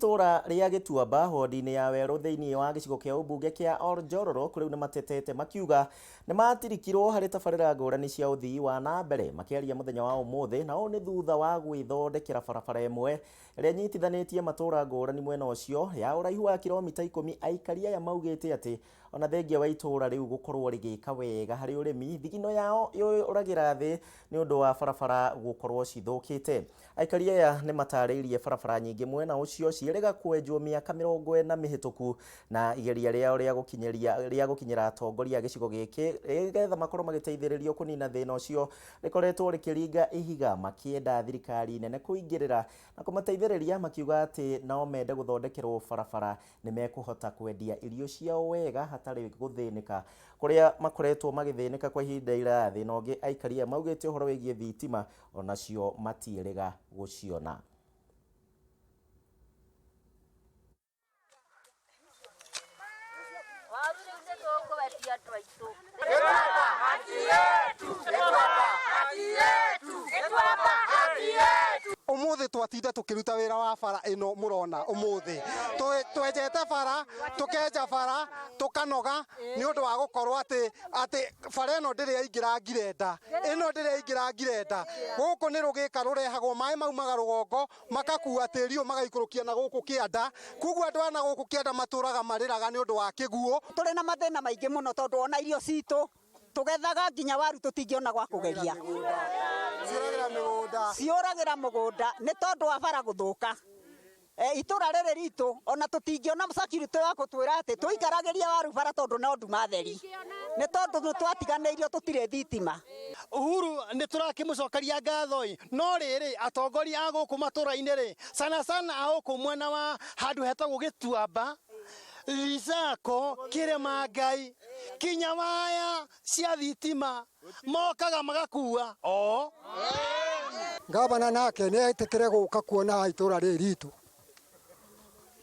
Itũũra rĩa Gĩtuamba wodi-inĩ ya Werũ thĩinĩ wa gĩcigo kĩa ũmbunge kĩa Oljororok rĩu nĩmatetete makiuga nĩmatirikirwo harĩ tabarĩra ngũrani cia ũthii wa na mbere. Makĩaria mũthenya wa ũmũthĩ na ũũ nĩ thutha wa gwĩthondekera barabara ĩmwe ĩrĩa ĩnyitithanĩtie matũũra ngũrani mwena ũcio ya ũraihu wa kiromita ikũmi. Aikari aya maugĩte atĩ ona thengia wa itũũra rĩu gũkorwo rĩgĩka wega harĩ ũrĩmi, thigino yao yũragĩra thĩ nĩ ũndũ wa barabara gũkorwo cithũkĩte. Aikari aya nĩ matarĩirie barabara nyingĩ mwena ũcio ciĩrĩga kwenjwo mĩaka 40 mĩhĩtũku na igeria rĩao rĩa gũkinyĩria rĩa gũkinyĩra atongoria a gĩcigo gĩkĩ nĩgetha makorwo magĩteithĩrĩrio kũnina thĩna ũcio rĩkoretwo rĩkĩringa ihiga makĩenda thirikari nene kũingĩrĩra na kũmateithĩrĩria makiuga atĩ nao mende gũthondekerwo barabara nĩ mekũhota kwendia irio ciao wega hatarĩ gũthĩnĩka kũrĩa makoretwo magĩthĩnĩka kwa ihinda iraya. Thĩna ũngĩ aikari aya maugĩte ũhoro wĩgiĩ thitima onacio matiĩrĩga gũciona. Waru rĩu nĩ tũkwendia andũ aitũ. Umuthi twatinda tukiruta wira wa bara ino murona umuthi twenjete bara tukenja bara tukanoga ni undu wa gukorwo ati ati bara ino ndiri yaingira ngirenda ino ndiri yaingira ngirenda guku ni rugika rurehagwo mai maumaga rugongo makakua tĩri ũyũ magaikũrũkia na gũkũ kĩanda koguo andũ a na gũkũ kĩanda matũraga marĩraga nĩ ũndũ wa kĩguũ. Tũrĩ na mathĩna maingĩ mũno tondũ ona irio citũ tũgethaga nginya waru tũtingĩona gwa kũgeria, ciũragĩra mũgũnda nĩ tondũ wa bara gũthũka. Itũra rĩrĩ ritũ ona tũtingĩona security wa gũtwĩra atĩ tũikaragĩria waru bara tondũ no nduma theri, nĩ tondũ nĩ twatiganĩirio tũtirĩ thitima. Uhuru nĩ tũrakĩmũcokeria ngatho ĩ, no rĩrĩ atongoria a gũkũ matũra-inĩ rĩ, sana sana a gũkũ mwena wa handũ hetagwo Gĩtuamba, Lisako, Kĩrĩma Ngai, kinya waya cia thitima mokaga magakua o. Gavana nake nĩ etĩkĩre gũka kuona itũra rĩrĩ ritũ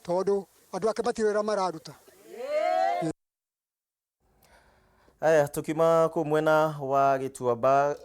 tondũ andũ ake matirĩ wĩra mararuta. Aya, tukiuma kũu mwena wa Gĩtuamba.